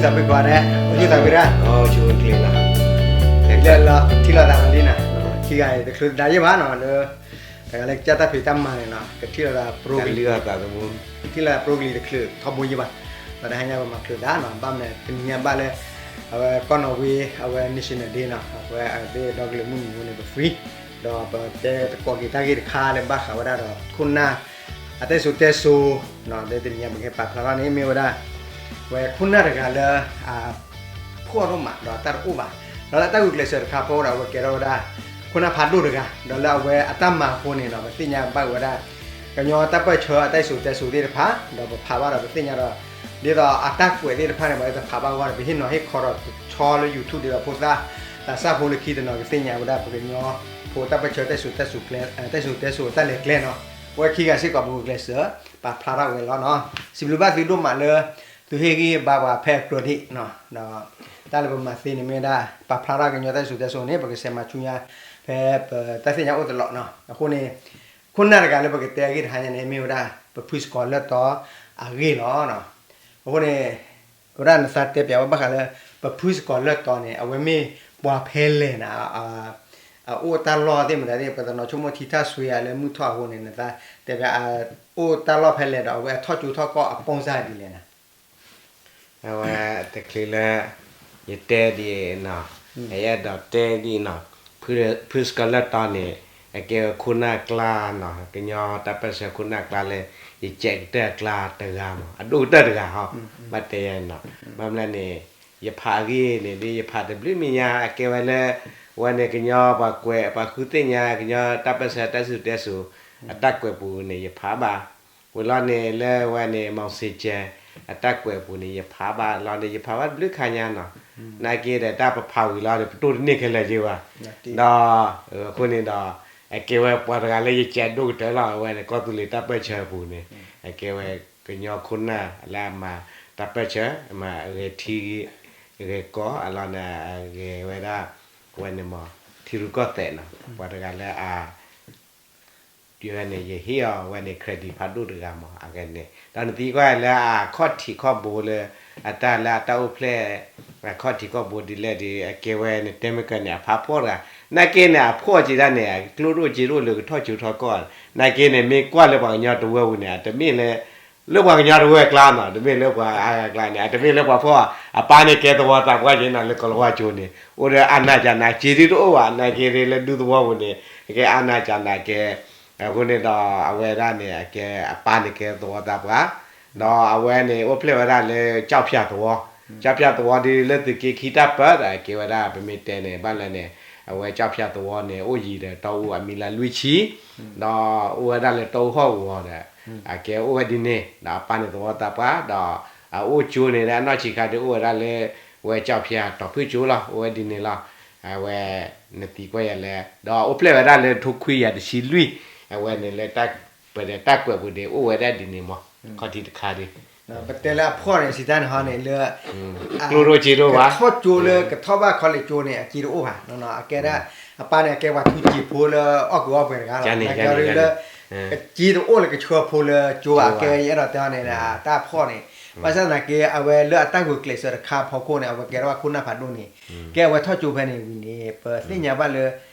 တၢ်ဖုကွၢ်ဒဲး အိၣ်ဆူၣ်သးဖုဒၣ် အိၣ်ဆူၣ်ဝဲကျ့လီၤ လဲၤလီၤထံၣ်လိာ်သးလီၤလံနၤ ခံဂၤအံၤ တချုးသဒါယဲၢ်ဘၣ်နီၤ လၢ တဂၤလၢကစၢ်တၢ်ဖံးတၢ်မၤန့ၣ်နီၤ ကထံၣ်လိာ်သးပရိကလံၤ ကထံၣ်လိာ်သးပရိကလံၤတချုးထီဘိယဲၢ်ဘၣ် ဒီးတဟါညါပမၤချုးသးနီၤ ဘၣ်မနုၤတနံၤညါဘၣ်လၢ အဝဲကီၢ်နီၣ်ဝ့ အဝဲ National Day နီၤ အဝဲအသ့ၣ်ဒီကလုာ်မုၢ်နံၤအဃိန့ၣ် ပ free ဒီးပတဲသကိးက့ၤတၢ်ဂ့ၢ်တခါလၢဘၣ်ဃးဝဲဒၣ်ဒီးခိၣ်နၢ် အတၢ်စံၣ်စိၤတဲစိၤ ဒီးတနံၤညါပကဟဲပာ်ဖျါထီၣ်န့ၣ် မ့ၢ်ဝဲဒၣ် ဝဲခိၣ်နၢ်တဂၤလၢ အ ဖှီၣ်ဒိၣ်မး ဒီးတၢ်တအိၣ်ဘၣ် ဒီးလၢတၢ်ဂုာ်ကျဲးစၢးတခါဖီဒီး အဝဲကဲထီၣ်ဝဲဒၣ် ခိၣ်နၢ်ဖးဒိၣ်တဂၤ ဒီးလၢအဝဲအတၢ်မၤအဃိန့ၣ်ဒီး ပသ့ၣ်ညါဘၣ်ဝဲဒၣ် ကညီတၢ်ပၢၢ်ဆၢအတၢ်စံၣ်စိၤတဲစိၤသ့ၣ်တဖၣ် ဒီးပဖးဘၣ်ဒီးပသ့ၣ်ညါဒီး ဒ်သိးအတၢ်ကွဲးသ့ၣ်တဖၣ်န့ၣ် ပှၤတဖးဘၣ်အဂီၢ်ဒီး ပဟ့ၣ်နီၤဟ့ၣ်ခီဒီးတဆီလၢ YouTube ဒ်သိးဖိသၣ် သးစၢ်ဖိလၢခံတနီၤကသ့ၣ်ညါဝဲဒၣ် ပကညီဖိတၢ်ပၢၢ်ဆၢတၢ်စံၣ်စိၤတဲစိၤ တၢ်စံၣ်စိၤတဲစိၤအတၢ်လဲၤကျဲနီၤ အဝဲခံဂၤစ့ၢ်ကီးပဂုာ်ကျဲးစၢး ပာ်ဖျါထီၣ်ဝဲလီၤနီၤ စံးဘျုးဘၣ်သုဒိၣ်မးလၢ သုဟ့ၣ်ဂံၢ်ဘါပှၤဖဲအကြၢးဒံး ဒီး တၢ်လၢပမၤသ့န့ၣ်မ့ၢ်ဝဲဒၣ် ပာ်ဖျါထီၣ်ကညီတၢ်စံၣ်စိၤတဲစိၤန့ၣ် ပကဆဲးမၤဆူညါ ဖဲပတၢ်သ့ၣ်ညါအိၣ်တလီးနီၤ အဃိန့ၣ် ခိၣ်နၢ်တဂၤလၢပကတဲအဂ့ၢ်တဟါညါန့ၣ် မ့ၢ်ဝဲဒၣ် ပဖုစကီၤလၢၢ်တီအဂ့ၢ်လီၤ အဃိန့ၣ် ဝဲဒၣ်နသးတဲပၠးဝဲဘၣ်ဃးလၢ ပဖုစကီၤလၢၢ်တီန့ၣ် အဝဲမ့ၢ်ပှၤဖဲလဲၣ်နၤ အအိၣ်တၢ်လီၢ်သ့ၣ်မတၤသ့ၣ် ပတနီၤဆိကမိၣ်ထံထၢၣ်ဆွ့အလၢမုၢ်ထီၣ်အဃိန့ၣ် နသးတဲပၠး အိၣ်တၢ်လီၢ်ဖဲလဲၣ်ဒီး အဝဲအထီၣ်ကၠိထီၣ်ကီၢ်အပိၢ်စၢ်ဒ်လဲၣ်နၤ အဝဲတချုးလၢ ယတဲဒ်နီၤ ယအဲၣ်ဒိးတဲဒ်နီၤ ဖုစကီၤလၢၢ်တီန့ၣ် အကဲဝဲခိၣ်နၢ်ကျါနီၤ ကညီတၢ်ပၢၢ်ဆၢခိၣ်နၢ်ကျါလၢ ယစဲးကတၢၢ်အကျါတဂၤမး အဒိၣ်ကတၢၢ်တဂၤဟီ ဘၣ်တဲယဲနီၤ ဘၣ်မနုၤန့ၣ် ယဖးအဂ့ၢ်န့ၣ် ဒ်ယဖးတဘျုးမံၤညါ အကဲဝဲလၢ ဝဲန့ၣ်ကညီပှၤကွဲး ပှၤဃုသ့ၣ်ညါ ကညီတၢ်ပၢၢ်ဆၢတၢ်စံၣ်စိၤတဲစိၤ အတၢ်ကွဲးပူၤန့ၣ် ယဖးဘၣ် ဝံၤလီၤန့ၣ် လၢဝဲန့ၣ် Messenger အတၢ်ကွဲးပူၤန့ၣ် ယဖးဘၣ်လီၤန့ၣ် ယဖးဘၣ်တဘျုးခါညါနီၤ နာ်က့ဒီးတၢ်ပဖးဝံၤလီၤဒီး ပတိၢ်တန့ၢ်ခဲလၢာ်က့ဘၣ် ဒီး အဃိန့ၣ်ဒီး အကဲဝဲပှၤတဂၤလၢယစဲးဒိၣ်ကတၢၢ်လီၤ အဝဲန့ၣ် ကီၢ်သူလ့ၤတၢ်ပၢၢ်ဆၢအပူၤန့ၣ် အကဲဝဲကညီခိၣ်နၢ်လၢအမၤတၢ်ပၢၢ်ဆၢ အမၤအဂဲၤထံ ဂဲၤကီၢ် အလီၤန့ၣ် အဂဲၤဝဲဒၣ် ဝဲန့ၣ်မး ထံရူၢ်ကီၢ်သဲးနီၤ ပှၤတဂၤလၢအ ဒ်ဝဲန့ၣ် ယဟ့ၣ်အီၤဝဲန့ၣ် credit ဖးဒိၣ်တဂၤမး အဂ့ၢ်န့ၣ် ဒီးနသံကွၢ်လၢအခီၣ်ထံးခီၣ်ဘိလၢ အတၢ်လၢအတၢ်အိၣ်ဖျဲၣ် အခီၣ်ထံးခီၣ်ဘိဒ်လဲၣ်ဒီး အကဲဝဲန့ၣ် တဲမ့ၢ်ကၢန့ၣ် အဖးဖှီၣ်တဂၤ နာ်က့န့ၣ် အဖှီၣ်က့ဒၣ်န့ၣ် အကျိၣ်ဒိၣ်စ့ဒိၣ်လၢကထီၣ်ကၠိထီၣ်ကီၢ် နာ်က့န့ၣ် မ့ၢ်ကွၢ်လၢပှၤကညီတဝၢပူၤန့ၣ် အတမ့ၢ်လၢ လၢပှၤကညီတဝၢအကျါနီၤ တမ့ၢ်လၢပှၤအါဂၤအကျါန့ၣ် အတမ့ၢ်လၢပှၤဖှီၣ် အပၢ်န့ၣ်ကဲသဝီသးပှၢ်က့နီၤ လၢကီၢ်လီၤဝါကၠိန့ၣ် အိၣ်ဒီးအနးကနး စ့ဒ်တအိၣ်ဘၣ် နာ်က့ဒ်လၢဒူသဝီပူၤန့ၣ် ကဲအနးကနးကဲ အဃိန့ၣ်ဒီး အဝဲဒၣ်န့ၣ် အကဲအပၢ်န့ၣ်ကဲသဝီသးပှၢ် ဒီးအဝဲန့ၣ် အိၣ်ဖျဲၣ်ဝဲဒၣ်လၢ ကၠီၣ်ဖၠၣ်သဝီ ကၠီၣ်ဖၠၣ်သဝီဒ်လၢသုးက့ခံတၢ်ပၢဒီး အကဲဝဲဒၣ် ပမ့ၢ်တဲန့ၣ် ဘၣ်လဲၣ်န့ၣ် အဝဲကၠီၣ်ဖၠၣ်သဝီန့ၣ် အိၣ်ယံၤဒီးတီအူအမံၤလၢလွံၢ်ဆံ ဒီးအိၣ်ဝဲဒၣ်လၢတီအူဟီၣ်ကဝီၤဒီး အကဲအိၣ်ဝဲဒ်န့ၣ် ဒီးအပၢ်န့ၣ်သဝီသးပှၢ် ဒီးအအိၣ်ကၠိန့ၣ် လၢအနီၢ်ဆံးခါဒ်အိၣ်ဝဲဒၣ်လၢ ဝဲကၠီၣ်ဖၠၣ်တီၤဖုၣ်ကၠိလီၤ အိၣ်ဝဲဒ်န့ၣ်လီၤ အဝဲ နသံကွၢ်ယၤလၢ ဒီးအိၣ်ဖျဲၣ်ဝဲဒၣ်လၢထိခွံကယၤတဆံလွံၢ် အဝဲန့ၣ်လၢ ပတၢ်ကွဲးပူၤဒ်အိၣ်ဝဲဒၣ်ဒ်န့ၣ်မး ခီၣ်ထံးတခါဒ် ပတဲလၢအဖှီၣ်န့ၣ် စံးတၢ်န့ၣ်ဟီန့ၣ်လၢ ကျိၣ်ဒိၣ်စ့ဒိၣ်ဘၣ် ကထီၣ်ကၠိလၢကထီၣ်ဘၣ် college ကၠိန့ၣ် အစ့တအိၣ်ဘၣ် အကဲဒၣ် အပၢ်န့ၣ် အကဲပှၤထူစ့ဖိလၢအီၣ်ကူအီၣ်ပှဲၤတဂၤလီၤ နာ်က့ဒ်လၢ ကစ့တအိၣ်လၢကဆှၢဖိလၢကၠိဘၣ် အကဲယအဲၣ်ဒိးတဲအီၤန့ၣ် တၢ်ဖှီၣ်န့ၣ် ဘၣ်ဆၣ်သနာ်က့ အဝဲလၢအတၢ်ဂုာ်ကျဲးစၢးတခါဖီခိၣ်န့ၣ် အဝဲကဲထီၣ်ဝဲခိၣ်နၢ်ဖးဒိၣ်န့ၣ် ကဲအဝဲထီၣ်ကၠိဖဲန့ၣ်ဝံၤန့ၣ် ပသ့ၣ်ညါဘၣ်လၢ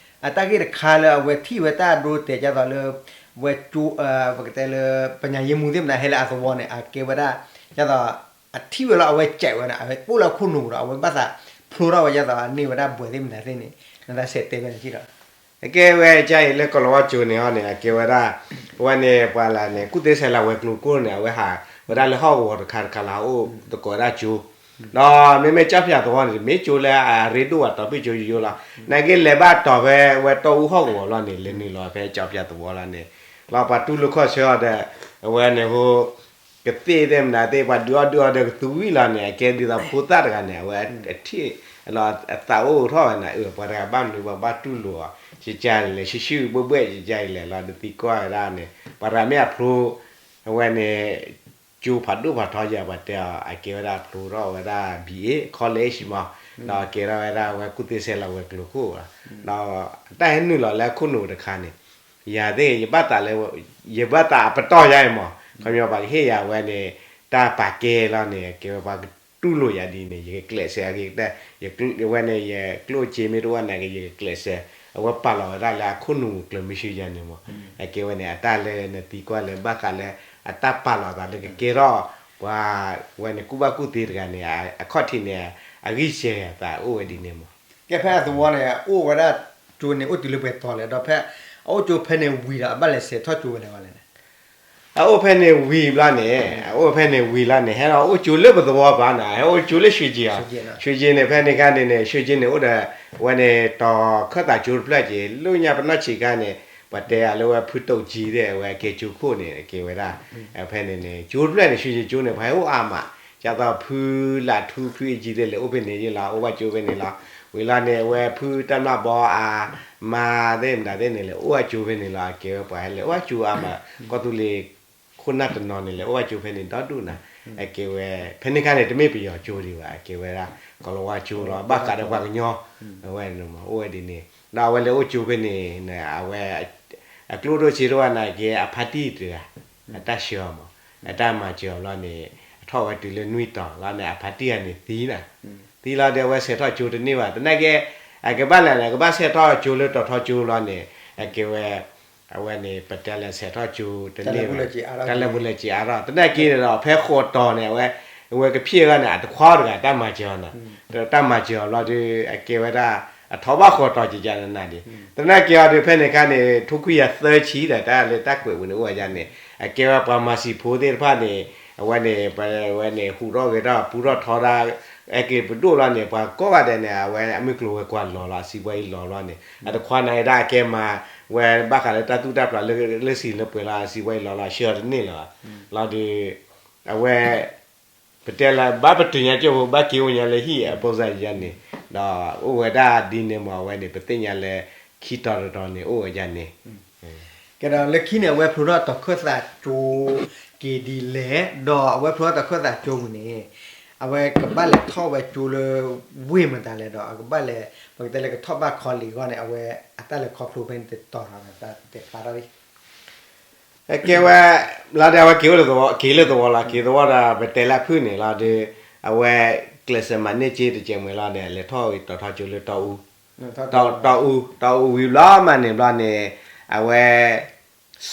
အတၢ်ဂ့ၢ်တခါလၢအဝဲထံၣ်ဝဲတၢ်အဒိတဲာ်ဒ်သိးလၢ ဝဲကၠိ ပကတဲလၢ ပညာရေးမှူးသ့ၣ်မတၤဟဲလၢအသဝီန့ၣ် အကဲဝဲဒၣ် ဒ်သိး အထံၣ်ဝဲလီၤ အဝဲစဲးဝဲန့ၣ် အဝဲအိၣ်လၢအခိၣ်နူာ်ဒီး အဝဲဘၣ်သးဖျိထီၣ်ဝဲဒ်သိးန့ၢ်ဝဲဒၣ်ဘှဲးသ့ၣ်မတၤသ့ၣ်န့ၣ် နသးစဲးတဲဝဲန့ၣ်ထံၣ်ဒီး အကဲဝဲကါအံၤလၢကီၢ်လီၤဝါကၠိန့ၣ်ဟီန့ၣ် အကဲဝဲဒၣ် ဝဲန့ၣ်ပှၤလၢန့ၣ် ကူၣ်သ့ဆဲးလၤဝဲၤကျိၤခိၣ်န့ၣ် အဝဲဟးဝဲဒၣ်လၢဟီၣ်ကဝီၤတခါတခါလၢဟးအိၣ်သကိးဝဲဒၣ်ကၠိ ဒီးမ့မ့ၢ်ကၠီၣ်ဖၠၣ်သဝီန့ၣ် တမ့ၢ်ကၠိလၢအရ့ဒိၣ်ဘၣ် တီၤဖုၣ်ကၠိယိယိလီၤ. နာ်က့လဲၤဘၣ်တီၤဖဲဝဲတီအူဟီၣ်ကဝီၤလီၤန့ၣ် လဲၤနုာ်လီၤဖဲကၠီၣ်ဖၠၣ်သဝီလီၤန့ၣ် လီၤပှၤတူၢ်လိာ်ခီၣ်ဆၢအီၤဒီး အဝဲန့ၣ်ဟိ ကသ့ၣ်သ့ၣ်မတၤသ့ၣ် ပှၤဒုးအီၣ်ဒုးအီဒီးကသူဝံၤလီၤန့ၣ် အကဲဒ်သိးဖိသၣ်တဂၤန့ၣ် အဝဲအထံၣ်လီၤအသးအိၣ်ထီၣ်ဝဲန့ၣ် အၢ ပှၤတဂၤဘၣ်မနုၤပှၤဘၣ်တူၢ်လိာ်အီၤ ကကါလဲၣ် ဆှုၣ်ဆှုၣ်ဘှဲၣ်ဘှဲၣ် ကကါအံၤလဲၣ်လီၤ ဒုးသံကွၢ်ဝဲဒၣ်န့ၣ် ပှၤတဂၤမ့ၢ်အဖျိ အဝဲန့ၣ် ကၠိဖးဒိၣ်ဖးထီယၤ ပှၤတဲအီၤ အကဲဝဲဒၣ်ဖျိထီၣ်ဝဲဒၣ် ဘံၣ်အ့ၣ် college မး ဒီးကဲထီၣ်ဝဲဒၣ်ဝဲကူၣ်သ့ဆဲးလၤဝဲၤကျိၤခိၣ်လီၤ. ဒီးတၢ်ဟဲနုာ်လီၤလၢအခိၣ်နူာ်တခါန့ၣ် ယၤသ့ၣ် ယဘၣ်သးလၢ ယဘၣ်သးအပတီၢ်ယါအံၤမး ခီပညီပှၤကဟ့ၣ်ယၤဝဲန့ၣ် တၢ်ပာ်ကဲလီၤန့ၣ် ကဲဝဲပှၤ တူၢ်လိာ်ယၤဒ်န့ၣ် ယကကျဲးစၢးအဂ့ၤကတၢၢ်, ယဝဲန့ၣ် ယကျိၣ်စ့မ့ၢ်တအိၣ်နာ်က့ ယကကျဲးစၢး, အဝဲပာ်လီၤဝဲဒၣ်လၢအခိၣ်နူာ်ကျၢၤမုၢ်ဆ့ယဲန့ၣ်မး, အကဲဝဲန့ၣ် အတၢ်လၢနသံကွၢ်လၢဘၣ်ဃးလၢ အတၢ်ပာ်လီၤသးလၢကကဲထီၣ် ပှၤဝဲန့ၣ်ကူၣ်ဘၣ်ကူၣ်သ့တဂၤန့ၣ် အခီၣ်ထံးန့ၣ် အဂံၢ်စဲၤအသးအိၣ်ဝဲဒ်န့ၣ်မး. ကဲဖဲအသဝီန့ၣ် အိၣ်ဝဲဒၣ်ကၠိန့ၣ် အိၣ်တုၤလၢပှဲၤတီၤလဲၣ်, ဒီးဖဲအအိၣ်ကၠိဖဲန့ၣ်ဝံၤဒီး အဘၣ်လဲၤဆဲးထီၣ်ကၠိဝဲလဲၣ်ဝဲလဲၣ်န့ၣ် အအိၣ်ဖဲန့ၣ်ဝံၤဘျီန့ၣ်, အအိၣ်ဖဲန့ၣ်ဝံၤလီၤန့ၣ် ဟဲလီၤအိၣ်ကၠိလၢပသဝီဘၣ်န့ၣ်, ဟဲအိၣ်ကၠိလၢရွှ့ၣ်ကၠ့ၤအီၤ, ရွှ့ၣ်ကၠ့ၤန့ၣ် ဖဲန့ၣ်ခါန့ၣ်န့ၣ် ရွှ့ၣ်ကၠ့ၤန့ၣ်အိၣ်ဒီး ဝဲန့ၣ်တီၤခၢၣ်သးကၠိတဖျၢၣ်က့ၤ လၢညါပနီၢ်ဆံးခါန့ၣ် ပှၤတဲအီၤလၢဝဲဖုတိာ်ကၠံသ့ၣ် အဝဲကဲကၠိခိၣ်န့ၣ် ကဲဝဲဒၣ်, ဖဲန့ၣ်န့ၣ် ကၠိတဖျၢၣ်န့ၣ် ရွှ့ၣ်ကၠ့ၤကၠိန့ၣ် ပှၤဟဲအိၣ်အါမး, ဒ်သိးဖုလးထူဖုအကၠံသ့ၣ်လဲၤအိၣ်ဖဲန့ၣ်ယ့လီၤ အိၣ်ဘၣ်ကၠိဖဲန့ၣ်လီၤ, ဝံၤလီၤန့ၣ် အဝဲဖုတၢ်မျၢ်ဘီအါ မါသ့ၣ်မတၤသ့ၣ်န့ၣ် လဲၤအိၣ်ဘၣ်ကၠိဖဲန့ၣ်လီၤ, အကဲဝဲပှၤဟဲလဲၤအိၣ်ဘၣ်ကၠိအါမး, ကီၢ်သူလ့ၤခိၣ်နၢ်တနီၤန့ၣ် လဲၤအိၣ်ဘၣ်ကၠိဖဲန့ၣ်ဒီဒူၣ်နၤ, အကဲဝဲ ဖဲန့ၣ်ခါန့ၣ် တမ့ၢ်ပယီၤကၠိဒံးဘၣ်, အကဲဝဲဒၣ် ကီၤလၤဝါကၠိလီၤ, ဘၣ်ဃးဒီးပှၤကညီ, အဝဲန့ၣ်မး အိၣ်ဝဲဒ်န့ၣ်, ဒီးအဝဲလဲၤအိၣ်ကၠိဖဲန့ၣ် အဝဲ အကျိၣ်ဒိၣ်စ့ဒိၣ်ဝဲနာ်က့ အဖါတံၢ်တဂၤ, အတၢ်ဆှၢအီၤမး, အတၢ်မၤစၢၤအီၤဘျီန့ၣ် အထီၣ်ဝဲတုၤလၢနွံတီၤလီၤန့ၣ် အဖါတံၢ်ဂၤန့ၣ်သံနၤ, သံလီၤဒီးအဝဲဆဲးထီၣ်ကၠိတန့ၢ်ဘၣ်, သနာ်က့ အကဘၣ်လဲၣ်န့ၣ် ကဘၣ်ဆဲးထီၣ်ကၠိလၢတီၤထီကၠိလီၤန့ၣ်, အကဲဝဲ အဝဲန့ၣ် ပတဲလၢဆဲးထီၣ်ကၠိတန့ၢ်ဘၣ်, တၢ်လၢပူၤလဲၤစံးအါထီၣ်, သနာ်က့န့ၣ်ဒီး ဖဲဃိးတီၤန့ၣ် အဝဲ အဝဲကဖျ့ၣ်အဂီၢ်န့ၣ် အတခွါတဂၤတၢ်မၤစၢၤအီၤနၤ, တၢ်မၤစၢၤအီၤဘျီဒီး အကဲဝဲဒၣ် အထီၣ်ဘၣ်ဃိးတီၤကကနနၤဒံး, သနာ်က့အီၤဒီး ဖဲန့ၣ်ခါန့ၣ် ထိခွံယၤသၢဆံဒီး တၢ်လၢတၢ်ကွဲးပူၤန့ၣ်အိၣ်ဝဲဒ်န့ၣ်, အကဲဝဲပှၤမၤစံာ်ဖိသ့ၣ်တဖၣ်န့ၣ် အဝဲန့ၣ် ပဝဲန့ၣ် ဟူးထီၣ်ဂဲၤထီၣ် ပူထီၣ်ထီဒၣ် အဲက့ၤပဒိၣ်လီၤန့ၣ် ပှၤကိးဂၤဒဲးန့ၣ် အဝဲအမုၢ်ကျိၤဝဲၤကွာ်လီၤလီၤ အစံးဝဲအံၤလီၤဘျီန့ၣ် အတခွါန့ၣ်ဒၣ်အကဲမၤ ဝဲဘၣ်ဃးလၢတၢ်သူၣ်တၢ်ဖျးလၢလၢဆံးလၢပှဲၤလီၤ အစံးဝဲအံၤလီၤလီၤ ဆှၢအီၤတန့ၢ်လၢၤဘၣ်, လီၤဒီး အဝဲ ပတဲလၢ ဘၣ်ပတုာ်ညါကၠိဖိ ဘၣ်က့ၤအိၣ်ညါလၢဟံၣ်အပိစါယါန့ၣ်, ဒီးအိၣ်ဝဲဒၣ်ဒ်န့ၣ်မး အဝဲန့ၣ် ပသ့ၣ်ညါလၢ ခံတီၤတတီၤန့ၣ် အိၣ်ဝဲဒ်န့ၣ် ကဲဒီးလၢခံန့ၣ် အဝဲဖျိထီၣ်တီၤခၢၣ်သးကၠိက့ၤဒ်လဲၣ်, ဒီးအဝဲဖျိထီၣ်တီၤခၢၣ်သးကၠိဝံၤန့ၣ် အဝဲကဘၣ်လဲၤထီၣ်ဝဲကၠိလၢ ဝ့ၢ်မတၤလဲၣ်ဒီး အကဘၣ်လဲၤ ပကတဲလၢကထီၣ်ဘၣ်ခီလ့ၢ်အဂီၢ်န့ၣ် အဝဲအတၢ်လဲၤခီဖျိဖဲန့ၣ်တတီၤလီၤ တၢ်တဲဖျါထီၣ်လံ ကဲဝဲ လီၤဒီးအဝဲက့ၤအိၣ်လၢသဝီ က့ၤလၢသဝီလီၤ က့ၤသဝီဒီး ပတဲလၢအဖုၣ်န့ၣ်လီၤဒီး အဝဲ ကျဲးစၢးမၤန့ၢ်ကၠ့တကဲးမံၤလီၤန့ၣ် အလဲၤထီၣ်ဝံၤတီၤထီကၠိလၢတီအူ, တီအူ တီအူဝံၤဘျီမးန့ၣ်ဘျီန့ၣ် အဝဲ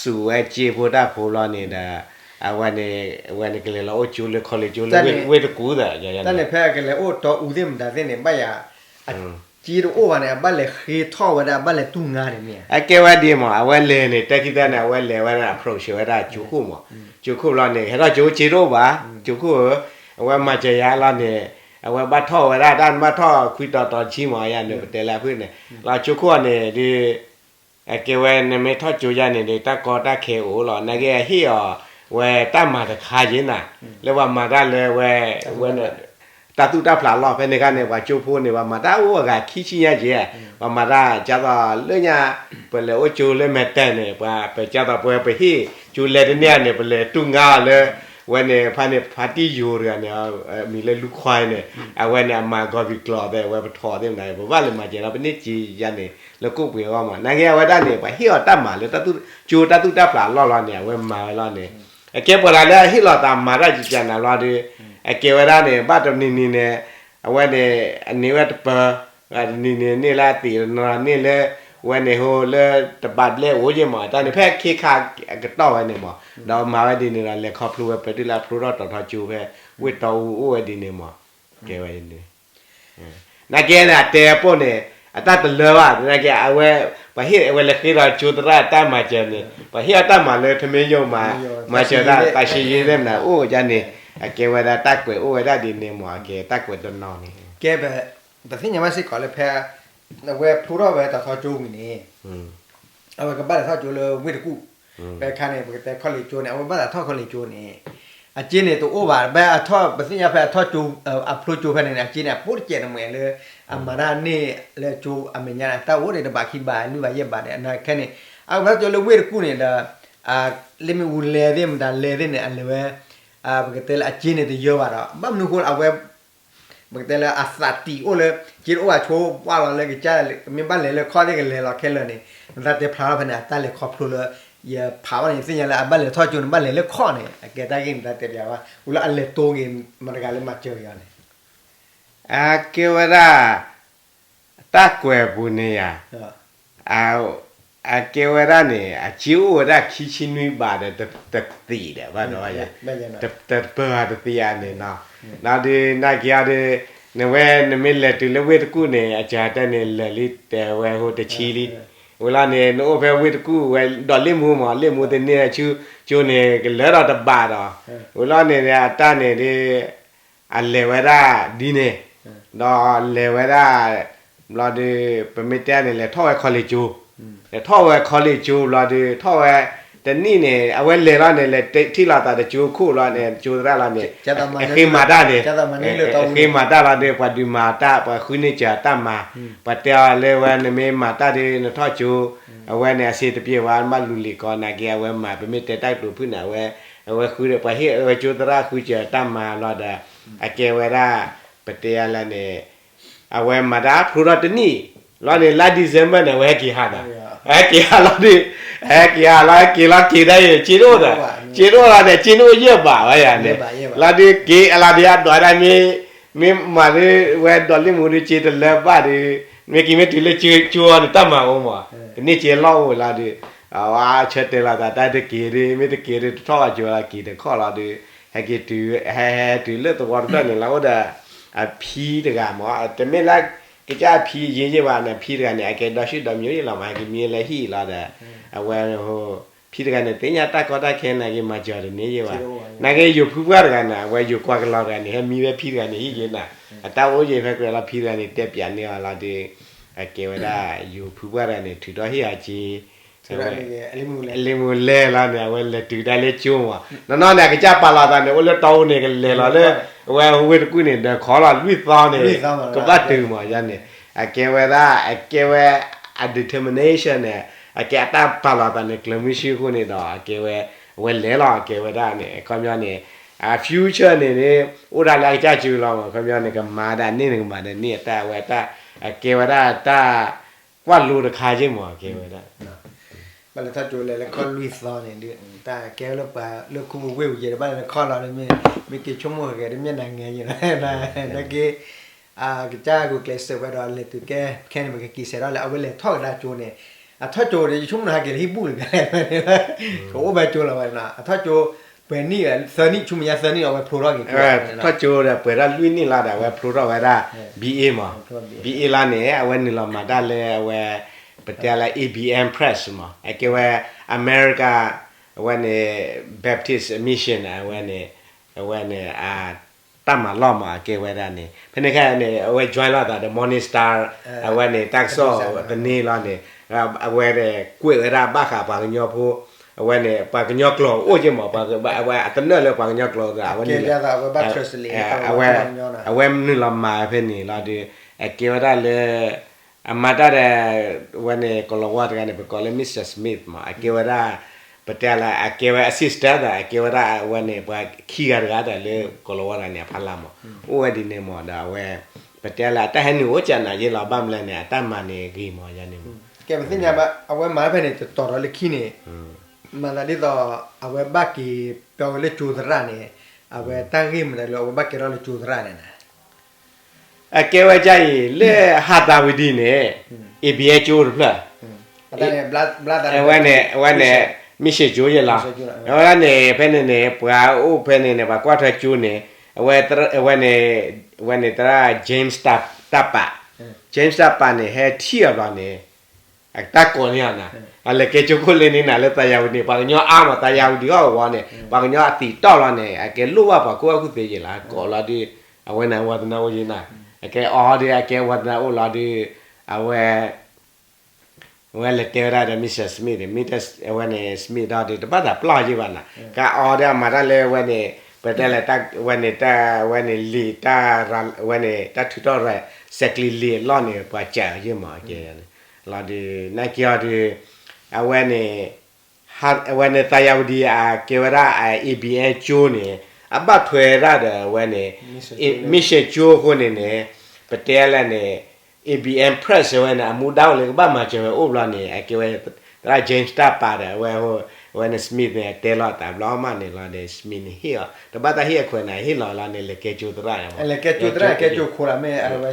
စူးဝဲကၠ့ဖိတၢ်ဖိဘျီန့ၣ်ဒီး အဝဲန့ၣ် အဝဲန့ၣ်ကလဲၤလီၤအိၣ်ကၠိလၢခီလ့ၣ်ကၠိလၢဝ့ၢ်တကူၣ်သး တၢ်န့ၣ်ဖဲအကလဲၤအိၣ်တီအူသ့ၣ်မတၤသ့ၣ်န့ၣ် ဘၣ်ယၤ အကၠ့တအိၣ်ဘၣ်န့ၣ် အဘၣ်လဲၤဃ့ထီၣ်ဝဲဒၣ် အဘၣ်လဲၤတူၢ်ငါန့ၣ်မ့ၢ်ဧါ. အကဲဝဲဒ်မး အဝဲလဲၤန့ၣ် တၢ်ခံသၢန့ၣ် အဝဲလဲၤဝဲဒၣ် approach ဝဲဒၣ်ကၠိခိၣ်မး, ကၠိခိၣ်ဘျီန့ၣ် ဟဲထီၣ်ကၠိကၠ့တအိၣ်ဘၣ်, ကၠိခိၣ်ဧၢ, အဝဲမၤစၢၤယၤလီၤန့ၣ်, အဝဲဘၣ်ထီၣ်ဝဲဒၣ် တၢ်နဘၣ်ထီၣ်ခွံတီၤတီၤဆံမးယၤန့ၣ် ပတဲလၢအဖုၣ်န့ၣ်, လီၤကၠိခိၣ်အီၤန့ၣ်ဒီး အကဲဝဲနမ့ၢ်ထီၣ်ကၠိယါန့ၣ်ဒီး တၢ်ကီတၢ်ခဲအိၣ်လီၤ. နာ်က့အဟ့ၣ်အီၤဝဲတၢ်မၤတခါယ့နၤ, လၢပှၤမၤတၢ်လၢဝဲ ဝဲ တၢ်သူၣ်တၢ်ဖျးလီၢ် ဖဲန့ၣ်ခါန့ၣ် ပှၤကၠိဖိန့ၣ် ပှၤမၤတၢ်အိၣ်အဂၤခံဆံညါက့, ပှၤမၤတၢ်ကၢ်သိးလၢညါ ပလဲၤအိၣ်ကၠိလၢမဲာ်တဲၣ်န့ၣ် ပှၤပကၢ်သိးပဝဲပဟ့ၣ်ကၠိလဲၤတန့ၢ်န့ၣ် ပလဲၤတူၢ်ငါအီၤလၢ ဝဲန့ၣ် ဖါန့ၣ် ဖါတံၢ်ယိၤတဂၤန့ၣ် မံၤလၢလူခွါန့ၣ် အဝဲန့ၣ် အမၤဂီၤကံၤကျီၤသ့ၣ် အဝဲပထီၣ်သ့ၣ်မနုၤ ပဘၣ်လဲၤမၤစၢၤလီၤ ပန့ၢ်ကၠ့ယါန့ၣ် လၢကိၣ်ပှ့ၤအဂီၢ်မး နာ်က့အဝဲဒၣ်န့ၣ် ပှၤဟ့ၣ်အီၤတၢ်မၤလၢ ကၠိတၢ်သူၣ်တၢ်ဖျးအလီၢ်လီၤန့ၣ် အဝဲမၤဝဲလီၤန့ၣ် အကဲပှၤတဂၤလၢအဟ့ၣ်လီၤသးမၤတၢ်ကကနၤလီၤဒီး အကဲဝဲဒၣ်န့ၣ် ဘၣ်တနံၤနံၤန့ၣ် အဝဲန့ၣ် အန့ၢ်ဝဲတပၢၤ တနံၤန့ၣ်န့ၢ်လၢအသံးတနီၤန့ၢ်လၢ ဝဲန့ၣ်ဟိလၢတဘးဘျဲၣ်အိၣ်ယ့ၢ်မး တၢ်န့ၣ်ဖဲခ့ခါအကတီၢ်ဝဲန့ၣ်မး ဒီးမၤဝဲဒ်န့ၣ်ဒီး လဲၤခီဖျိဝဲပတုၤလၢအဖျိထီၣ်တီၤထီကၠိဖဲ ဝ့ၢ်တီအူအိၣ်ဝဲဒ်န့ၣ်မး ကဲဝဲန့ၣ် နာ်က့န့ၣ် အတဲအပိၢ်န့ၣ် အတၢ်တလၢဘၣ် သနာ်က့ အဝဲ ပှၤဟ့ၣ်အဝဲလဲၤဃ့ဒီးကၠိသရၣ်တၢ်မၤစၢၤန့ၣ် ပှၤဟ့ၣ်အီၤတၢ်မၤလၢထမင်းရုံမှာ မၤစၢၤတၢ်သးရှင်းရေးသ့ၣ်မနုၤ အိၣ်ဝဲဒ်န့ၣ် အကဲဝဲဒၣ်တၢ်ကွဲးအိၣ်ဝဲဒၣ်ဒ်န့ၣ်မး အကဲတၢ်ကွဲးတနီၤန့ၣ် ကဲ ပသ့ၣ်ညါဘၣ်စ့ၢ်ကီးလၢဖဲ အဝဲဖျိထီၣ်ဝဲတၢ်ထီကၠိဝံၤန့ၣ် အဝဲကဘၣ်လဲၤထီၣ်ကၠိလၢဝ့ၢ်တကူၣ် ဖဲခါန့ၣ် ပကတဲခီလ့ၣ်ကၠိန့ၣ် အဝဲဘၣ်သးထီၣ်ခီလ့ၣ်ကၠိန့ၣ် အကၠ့န့ၣ်တအိၣ်ဘၣ် ဖဲအထီၣ် ပသ့ၣ်ညါဖဲအထီၣ်ကၠိ အဖျိကၠိဖဲန့ၣ်န့ၣ် အကၠ့န့ၣ် အပိၢ်တစဲးတမှဲၤလၢ အမၤတၢ်န့ၢ်လၢကၠိအမဲာ်ညါန့ၣ် အတၢ်အိၣ်ဒံးတဘးခံဘးလွံၢ်ဘးယဲၢ်ဘးန့ၣ် အနာ်ခဲန့ၣ် အဝဲဘၣ်ထီၣ်ကၠိလၢဝ့ၢ်တကူၣ်န့ၣ်ဒီး လ့ၣ်မ့ၣ်အူလဲၤသ့ၣ်မတၤလဲၤသ့ၣ်န့ၣ် အလဲၤဝဲ ပကတဲလၢအကၠ့န့ၣ်တယၢဘၣ်ဒီး ဘၣ်မနုၤဃိအဝဲ ပကတဲလၢအသးတံာ်အိၣ်လၢ ကၠ့တအိၣ်ဘၣ်ဆိပှၢ်လီၤလၢကစၢ် မ့ၢ်ဘၣ်လဲၤလၢခီၣ်သ့ၣ်ကလဲၤလီၤခဲလၢာ်န့ၣ် နတၢ်တဲဖျါထီၣ်ဖဲန့ၣ် အတၢ်လဲၤခီဖျိလၢ ယဖးဘၣ်န့ၣ် သ့ၣ်ညါလၢအဘၣ်လဲၤထီၣ်ကၠိန့ၣ် ဘၣ်လဲၤလၢခီၣ်န့ၣ် အကဲတၢ်ဂ့ၢ်နတၢ်တဲပျးဘၣ် ဝံၤလၢအလဲၤတိဂ့ၤ မတၤတဂၤလၢမၤစၢၤက့ၤအီၤန့ၣ် အကဲဝဲဒၣ် တၢ်ကွဲးပူၤန့ၣ်ယၤ, အကဲဝဲဒၣ်န့ၣ် အစ့အိၣ်ဝဲဒၣ်ခံဆံနွံဘးဒီး တပၢၤတသ့ဧါန့ၣ်နီၤ, ဒီးဒုးနာ်က့ၤအီၤဒီး နဝဲနမ့ၢ်လဲၤတုၤလၢဝ့ၢ်တကူၣ်န့ၣ် အစၢၤတဲန့ၣ် လဲၤလံတဲဝဲဟိတဆံလံ, ဝံၤလီၤန့ၣ် နအိၣ်ဖဲဝ့ၢ်တကူၣ်ဝဲဒီးလ့ၣ်မူမး လ့ၣ်မူတန့ၢ်ဆူကၠိန့ၣ် ကလၢထီၣ်တဘးဒီး, ဝံၤလီၤန့ၣ် အတၢ်န့ၣ်ဒုး အလဲၤဝဲဒၣ်ဒ်န့ၣ်, ဒီးလဲၤဝဲဒၣ် ဘျီဒုး ပမ့ၢ်တဲန့ၣ် လဲၤထီၣ်ဝဲ college ကၠိ, လဲၤထီၣ်ဝဲ college ကၠိ ဘျီဒုး ထီၣ်ဝဲတနံၣ်န့ၣ် အဝဲလဲၤလီၤန့ၣ် လဲၤထံၣ်လိာ်သးတကၠိခိၣ်လီၤန့ၣ် ကၠိသရၣ်လီၤန့ၣ် အဃ့မၤတၢ်န့ၣ်, အဃ့မၤတၢ်လီၤဒုး ပှၤဒုးမၤတၢ် ပှၤဃုန့ၢ်စၢၤတၢ်မၤ, ပှၤတဲအီၤလၢဝဲနမ့ၢ်မၤတၢ်ဒုး နထီၣ်ကၠိ, အဝဲန့ၣ် အဆ့တပျ့ၤဝဲ ဘၣ်လူၤလံၤကီး နာ်က့ၤအဝဲမၤ ပမ့ၢ်တဲတၢ်ကတိၤဖုၣ်န့ၣ် အဝဲ အဝဲဃုဒီး ပှၤဟ့ၣ်အဝဲကၠိသရၣ်ဃုစၢၤတၢ်မၤလီၤဒီး အကဲဝဲဒၣ် ပတဲအလၢန့ၣ် အဝဲမၤတၢ်ဖျိထီၣ်တနံၣ်, လီၤန့ၣ် လါ December န့ၣ် အဝဲဟဲက့ၤဟးဒီး, ဟဲက့ၤဟးလီၤဒုး, ဟဲက့ၤဟးလီၤ ဟဲက့ၤလီၤက့ၤဒၣ်အံၤ က့ၤတအိၣ်ဒီး, က့ၤတအိၣ်လီၤန့ၣ် က့ၤတအိၣ်ယဲၢ်ဘးဝဲယၤန့ၣ်, လီၤဒုးက့ၤအလီၤဒုး အဒွးဒၣ်မ့ၢ် မ့ၢ်မၤဒုး ဝဲဒီးလ့ၣ်မူဒုး က့ၤတလၢဘၣ်ဒုး, မ့ၢ်က့ၤမ့ၢ်တုၤလၢကၠိအီၤန့ၣ် တၢ်မၤအိၣ်မး, ကန့ၢ်က့ၤလီၢ်အိၣ်လီၤဒုး, အဝဲဆၢတဲာ်လီၤသးတၢ်တက့ၤဒုး မ့ၢ်တက့ၤဒုး တထီၣ်ဘၣ်ကၠိလီၤ က့ၤတခီၣ်လီၤဒုး, ဟဲက့ၤတုၤ ဟဲဟဲတုၤလၢသဝီတဖျၢၣ်န့ၣ် လၢအိၣ်ဒီး အဖံတဂၤမး တမ့ၢ်လၢ ကစၢ်ဖံယ့ယ့ၢ်ဘၣ်န့ၣ် ဖံတဂၤန့ၣ် အကဲဒီးဆူၣ်ဒီးမံၤယ့ၢ်လီၤမး ဟဲက့ၤမံလၢဟံၣ်လီၤဒီး အဝဲ ဖံတဂၤန့ၣ် သ့ၣ်ညါတၢ်ကီတၢ်ခဲနာ်က့ၤ မၤစၢၤတန့ၢ်ယ့ၢ်ဘၣ်, နာ်က့ၤယိၤဖုပှၢ်တဂၤန့ၣ် အဝဲယိၤကွၢ်ကလီတဂၤန့ၣ် ဟဲမံဝဲဖံတဂၤန့ၣ် ဟံၣ်ယ့ၢ်နၤ, အတၢ်အိၣ်ယ့ၢ်ဖဲကြၢးလီၤ ဖံတဂၤန့ၣ် တဲပၠးန့ၢ်အီၤလီၤဒုး, အကဲဝဲဒၣ် ယိၤဖုပှၢ်တဂၤန့ၣ် ထုးထီၣ်ဟ့ၣ်အီၤက့ၤ လ့ၣ်မူလဲၢ်လီၤန့ၣ် အဝဲလဲၤတုၤဒၣ်လၢကၠိမး, နီၢ်နီၢ်န့ၣ် အကစၢ်ပာ်လီၤသးန့ၣ် အိၣ်လၢတီအူန့ၣ် ကလဲၤလီၤလၢ အဝဲဝ့ၢ်တကူၣ်န့ၣ် ဒီးခီလီၤလွံၢ်သီန့ၣ် ကဘၣ်တုၤမးယၤန့ၣ်, အကဲဝဲဒၣ် အကဲဝဲ အ determination န့ၣ် အကဲအတၢ်ပာ်လီၤသးန့ၣ် ကျၢၤမုၢ်ဆ့ၣ်အဃိန့ၣ်ဒီး အကဲဝဲ အဝဲလဲၤလီၤ အကဲဝဲဒၣ်န့ၣ် အခီပညီန့ၣ် အ future န့ၣ်န့ၣ် အိၣ်ဒၣ်လၢအကစၢ်စုလီၤမး အခီပညီန့ၣ် ကမၤဒၣ်န့ၣ်န့ၣ် ကမၤဒၣ်န့ၣ် အတၢ်ဝဲတၢ် အကဲဝဲဒၣ်တၢ် ကွၢ်လိတခါက့မး အကဲဝဲဒၣ် ဘၣ်လဲၤထီၣ်ကၠိလဲၤလၢခီၣ်လွံၢ်သီန့ၣ်ဒုး တၢ်ကဲလၢပှၤလၢခူပူၤဝ့ၢ်ပူၤယဲၢ်ဒီး ဘၣ်လဲၤလၢခီၣ်လီၤဒုး မ့ၢ်က့ၤဆိကမိၣ်ဂ့ၤဒီး မ့ၢ်နၤငဲၤယဲၢ်လီၤ နာ်က့ ကစၢ်ဂုာ်ကျဲးစၢးဝဲဒီး လဲၤတုၤကဲ ခဲန့ၣ် ပကက့ၤဆဲးထီၣ်လၢ အဝဲလဲၤထီၣ်ကဒါကၠိန့ၣ် အထီၣ်ကၠိဒီး ယဆိကမိၣ်နၤဟဲက့ၤလၢဟံၣ်ဘူၣ်လံ ကအိၣ်ဘၣ်ကၠိလီၤဝဲန့ၣ် အထီၣ်ကၠိ ပှဲၤနံၣ် သၢနံၣ် ဆူမဲာ်ညါသၢနံၣ်ဒီး အဝဲဖျိထီၣ်က့ၤကၠိ ထီၣ်ကၠိဒီးပှဲၤထီၣ်လွံၢ်နံၣ်လီၤဒီး အဝဲဖျိထီၣ်ဝဲဒၣ် ဘံၣ်အ့ၣ်မး ဘံၣ်အ့ၣ်လီၤန့ၣ် အဝဲနုာ်လီၤမၤတၢ်လၢအဝဲ ပတဲလၢ A B M Press မး အကဲဝဲ America အဝဲန့ၣ် Baptist Mission အဝဲန့ၣ် အဝဲန့ၣ် တၢ်မၤလီၢ်မး အကဲဝဲဒၣ်န့ၣ် ဖဲန့ၣ်ခဲအံၤန့ၣ် အဝဲ join လိာ်သးဒီး Morning Star အဝဲန့ၣ် တၢ်ကစီၣ်သန့လီၤန့ၣ် အဝဲကွဲးဝဲဒၣ်ဘၣ်ဃးပှၤကညီဖိ အဝဲန့ၣ် ပှၤကညီကျိာ်အိၣ်က့မး အဝဲအတနၢၣ်လၢပှၤကညီကျိာ်သး အဝဲ အဝဲ အဝဲနုာ်လီၤမၤဖဲန့ၣ်လီၤဒီး အကဲဝဲဒၣ်လၢ အမၤတၢ်ဒီး အဝဲန့ၣ် ကီၤလၤဝါတဂၤန့ၣ် ပကိးလၢ Mister Smith မး အကဲဝဲဒၣ် ပတဲလၢ အကဲဝဲ assistant ဒီး အကဲဝဲဒၣ်အဝဲန့ၣ် ပှၤခံဂၤတဂၤဒီးလၢကီၤလၤဝါတဂၤန့ၣ် အဖီလာ်မး အိၣ်ဝဲဒ်န့ၣ်မး ဒီးအဝဲ ပတဲလၢအတၢ်ဟဲနုာ်အိၣ်ကနၤယ့လီၤ ဘၣ်မနုၤလဲၣ်န့ၣ် အတၢ်မၤန့ၣ်ဂ့ၤမးယၤန့ၣ်မး ကဲပသ့ၣ်ညါဘၣ် အဝဲမၤဖဲန့ၣ် တတီၤဒီးလၢခံန့ၣ် မၤသးဒ်သိး အဝဲဘၣ်က့ၤပျီဝဲလၢကၠိသရၣ်န့ၣ် အဝဲတၢ်ဂ့ၢ်မနုၤလၢအဝဲဘၣ်ကဲထီၣ်လၢကၠိသရၣ်န့ၣ် အကဲဝဲဒ်အံၤ လၢဟးသးဝံၤဒ်န့ၣ် A B M ကၠိတဖျၢၣ် အဝဲန့ၣ် အဝဲန့ၣ် mission ကၠိယဲလီၤ အဝဲန့ၣ် ဖဲန့ၣ်န့ၣ် ပှၤအိၣ်ဖဲန့ၣ်န့ၣ် ပှၤကွၢ်ထွဲကၠိန့ၣ် အဝဲ အဝဲန့ၣ် အဝဲန့ၣ် သရၣ် James တၢ်ပာ် James တၢ်ပာ်န့ၣ် ဟဲထံၣ်အီၤဘျီန့ၣ် အတၢ်ကိးန့ၢ်အီၤနၤ အလဲၤကဲကၠိခိၣ်လ့န့ၢ်နၤလၢသးယၤဝံၤန့ၣ် ပှၤကညီအါမး သးယၤဝံၤဒံးအီၣ်အဝီန့ၣ် ပှၤကညီအသံးတီၢ်လီၤန့ၣ် အကဲလိၣ်ဘၣ်ပှၤခိၣ်ဘၣ်ခိၣ်သ့ယဲလီၤ ကိးလီၤဒုး အဝဲန့ၣ် ဝါသနာအိၣ်ယဲနၤ အကဲအီၤဒုး အကဲဝါသနာအိၣ်လီၤဒုး အဝဲ ဝဲလဲၤတဲဝဲဒၣ်ဒီး Mister Smith န့ၣ် Mister အဝဲန့ၣ် Smith ဒီးဒုး တဘၣ်သးပျီၢ်ယဲဘၣ်နၤ ကအီၤဒီးအမၤတၢ်လၢဝဲန့ၣ် ပတဲလၢ ဝဲန့ၣ် တၢ် ဝဲန့ၣ် လံာ် တၢ် ဝဲန့ၣ် တၢ်ထုးထီၣ်ရဲၣ် စဲးကျံးလံာ်အလီၢ်န့ၣ် ပှၤစံးယဲမး ကဲ လီၤဒုး နာ်က့အီၤဒုး အဝဲန့ၣ် အဝဲန့ၣ် သးယၤဝံၤဒံး အကဲဝဲဒၣ် A B M ကၠိန့ၣ် အဘၣ်ထွဲဒၣ်ဒီးအဝဲန့ၣ် mission ကၠိအဃိန့ၣ်န့ၣ် ပတဲလၢန့ၣ် A B M Press ဝဲန့ၣ် အမူဒါအိၣ်လၢကဘၣ်မၤစၢၤဝဲ အိၣ်ဘျီန့ၣ် အကဲဝဲ သရၣ် James တၢ်ပာ်ဒီး အဝဲ အဝဲန့ၣ် Smith န့ၣ် အတဲလီၤအသးဘျီမးန့ၣ်လီၤဒီး Smith န့ၣ်ဟ့ၣ်အီၤ တဘၣ်သးဟ့ၣ်အခွဲးန့ၣ် ဟ့ၣ်လီၤလီၤန့ၣ် လဲၤကဲကၠိသရၣ်မး, လဲၤကဲကၠိသရၣ် ကဲကၠိခိၣ်လီၤမ့ၢ် အဝဲ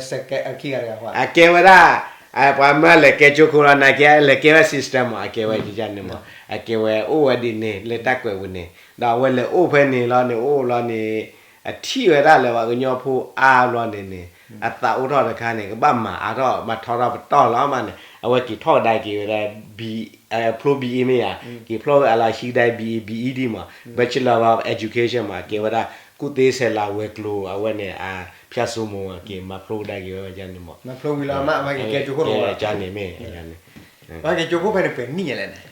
အကဲဝဲဒၣ် ပှၤမၢလဲၤကဲကၠိခိၣ်လီၤ နာ်က့ လဲၤကဲဝဲ system မး အကဲဝဲယန့ၣ်မး အကဲဝဲအိၣ်ဝဲဒ်န့ၣ် လၢတၢ်ကွဲးပူၤန့ၣ် ဒီးအဝဲလဲၤအိၣ်ဖဲန့ၣ်လီၤန့ၣ် အိၣ်လီၤန့ၣ် အထံၣ်ဝဲဒၣ်လၢပှၤကညီဖိအါဘျီန့ၣ်န့ၣ် အသးအိၣ်ထီၣ်တခါန့ၣ် ကဘၣ်မၤအါထီၣ် မၤထီထီၣ်ပတီၢ်လီၤမးန့ၣ် အဝဲက့ၤထီၣ်ကဒါက့ၤဝဲဒၣ် ဖျိ ဘီအ့ မ့ၢ်ဧါ, က့ၤဖျိဝဲအလီၢ်ဆံကဒါ ဘီအ့ ဘီအ့ဒံးမး Bachelor of Education မး ကဲဝဲဒၣ် ကူၣ်သ့ဆဲးလၤဝဲၤကျိၤ အဝဲန့ၣ် အဖၠၣ်စိမိၤ က့ၤမၤဖျိကဒါက့ၤဝဲဒ်န့ၣ်မး, ကဲန့ၣ်မ့ၢ် ကဲကၠိခိၣ်ဖဲန့ၣ်ပှဲၤနံၣ်လဲၣ်န့ၣ်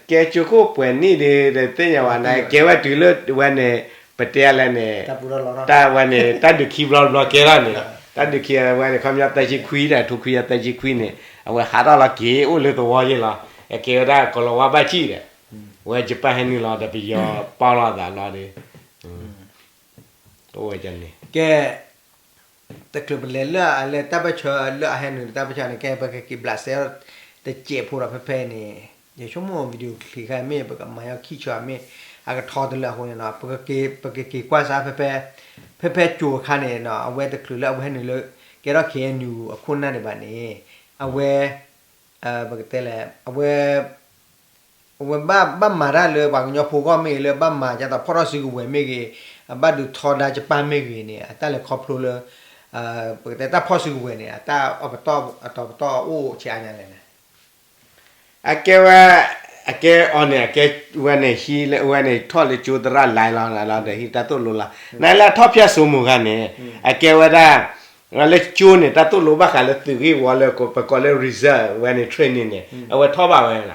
ကဲကၠိခိၣ်ပှဲၤနံၣ်ဒီး တသ့ၣ်ညါဘၣ်န့ၣ် ကဲဝဲတုၤလၢဝဲန့ၣ် ပတဲလဲၣ်န့ၣ် တၢ်ဝဲန့ၣ် တၢ်ဒုးခံဘျီတဘျီကဲထီၣ်န့ၣ် တၢ်ဒုးခံဝဲန့ၣ် ခီပညီသၢဆံခွံဒီး ထိခွံယၤသၢဆံခွံန့ၣ် အဝဲဟးထီၣ်လီၤက့ၤအိၣ်လၢသဝီယ့ၢ်လီၤ, အကဲဝဲဒၣ်ကီၤလၤဝါဘၣ်စံၣ်ဒီး ဝဲယပၣ်ဟဲနုာ်လီၤဒီးပယီၤပီၢ်လီၤအသးလီၤဒီး အိၣ်ဝဲန့ၣ် ကဲ တချုးပလဲၤလၢအလဲၤတၢ်ပၢၢ်ဆၢလၢအဟဲနုာ်တၢ်ပၢၢ်ဆၢန့ၣ် ကဲပကက့ၤဘျးစဲတစဲးဖိဒီးဖဲဖဲန့ၣ် ယဆိကမိၣ် video clip ခါမ့ၢ်ပကမၤယီၤခံဆၢမ့ၢ် အကထီတလၢအဃိန့ၣ်နီၤ ပကက့ၤကွၢ်စါဖဲဖဲ ဖဲဖဲကၠိအခါန့ၣ်နီၤ အဝဲတချုးလၢအဝဲဟဲနုာ်လၢ ကဲထီၣ် ခ့ၣ်အဲၣ်ယူၣ် အခိၣ်နၢ်ဒံးဘၣ်န့ၣ် အဝဲ ပကတဲလဲၣ် အဝဲ အဝဲဘၣ်မၤတၢ်လၢပှၤကညီဖိဂီၢ်မ့ၢ်ဂ့ၤ လၢဘၣ်မၤဒ်သိးဖီၣ်ထီၣ်စုကဝဲၤမ့ၢ်ဂ့ၤ အဘၣ်ဒုးထီဒါယပၢ်မ့ၢ်ဂ့ၤန့ၣ် အတၢ်လဲၤခီဖျိလၢ ပကတဲတၢ်ဖီၣ်စုကဝဲၤန့ၣ် အတၢ်အပတီၢ်အတီၤပတီၢ်အအိၣ်ဆံးအါညါလဲၣ်န့ၣ် အကဲဝဲ အကဲအီၤန့ၣ် အကဲဝဲန့ၣ်ဟံးလၢဝဲန့ၣ်ထီၣ်လၢကၠိသရၣ်လဲလီၤ လီၤဒီးဟံးတၢ်သိၣ်လိလီၤ နလၢထီၣ်ဖၠၣ်စိမိၤခါန့ၣ် အကဲဝဲဒၣ် လၢကၠိန့ၣ် တၢ်သိၣ်လိဘၣ်ဃးလၢသုးဂ့ၢ်ဝီလၢပကိးလၢ reserve ဝဲန့ၣ် training န့ၣ် အဝဲထီၣ်ဘၣ်ဝဲလီၤ